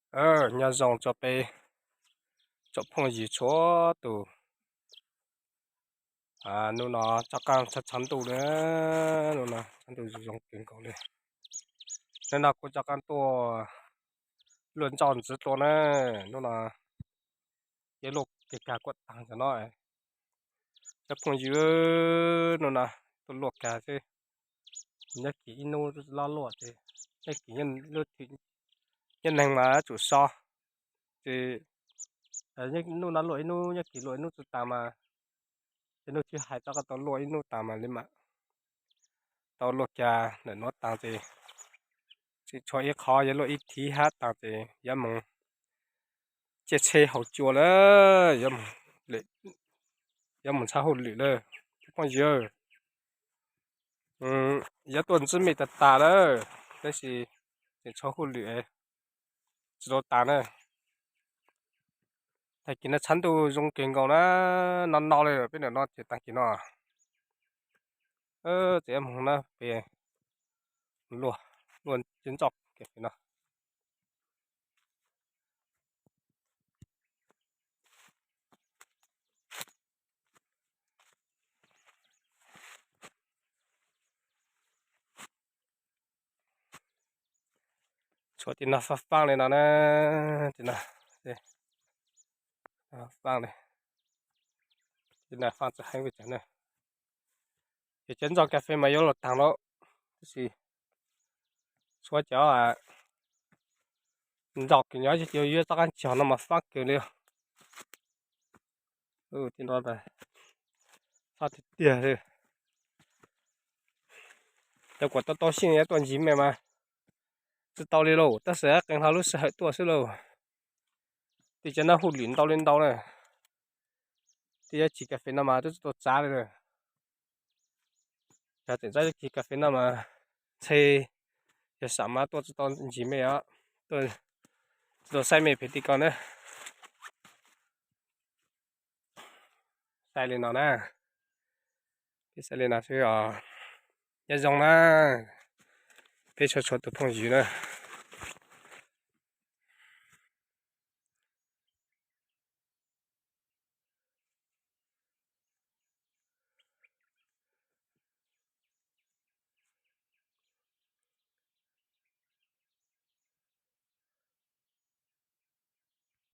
Nyob zoo rau peb tsoom phooj ywg txhua tus. Hnub no tsob qaab tshav ntuj na, hnub no tshav ntuj zoo kawg nkaus li. Hnub no kuv rov qaab tuaj luaj ntsoj ntxiv dlua na. Hnub no yog luaj kag kag kuaj taag cov no. Cov phooj ywg, hnub no tuaj luaj kag xwb. Nyob kis ib hnub loj luaj ces nyob kis lub, nyob neeg mas tsum so. Ces hnub no luaj ib hnub, nyob kis luaj ib hnub tsi taag mas, ces hnub tsi hais tau, tau luaj ib hnub taag mas li mas tau luaj kag ntawm nuav taag ces tseem tshuav ib qhov yuav luaj ib thib hab taag ces yuav moog ciaj tsheb haus cua lawm, yuav moog tshaj hauj lwm lawm. Phooj ywg, yuav tuaj ntsib mej tag tag lawm, tab sis tseem tshuav hauj lwm tsi tau tas na. Tag kis no tshav ntuj zoo kawg nkaus na, no no li peb ntawm no ces tag kis no tseem yuav moog na peb luaj, luaj cov ntsoj kas fes no. Tshuav tim no faaj faaj li no na, tim no faaj li, tim no faaj tsis heev vim tsam na. Ces cov ntsoj kas fes mas yuav luaj taag lawm, tab sis tshuav cov ntsoj kws nyob yuav txoj qaab cog no mas faaj kawg li. Tim no faaj tiag tiag li. Cov kuam tau tau xyeej yuav tuaj ntsib mej mas tsi tau li lauj, tab sis qee hlo lub sij hawm tuaj xwb lauj. Tej cov nab hauj lwm ntau li ntau na. Tej yuav txiv kas fes no mas twb tsi tau txav li na. Cov tseem txav yuav txiv kas fes no mas ntshe yog sam mas tuaj tsi tau ntsib mej os, tsi tau saib mej pem tim ko na. Saib li no na, peb saib li no xwb os. Nyob zoo na peb txhua txhua tus phooj ywg na.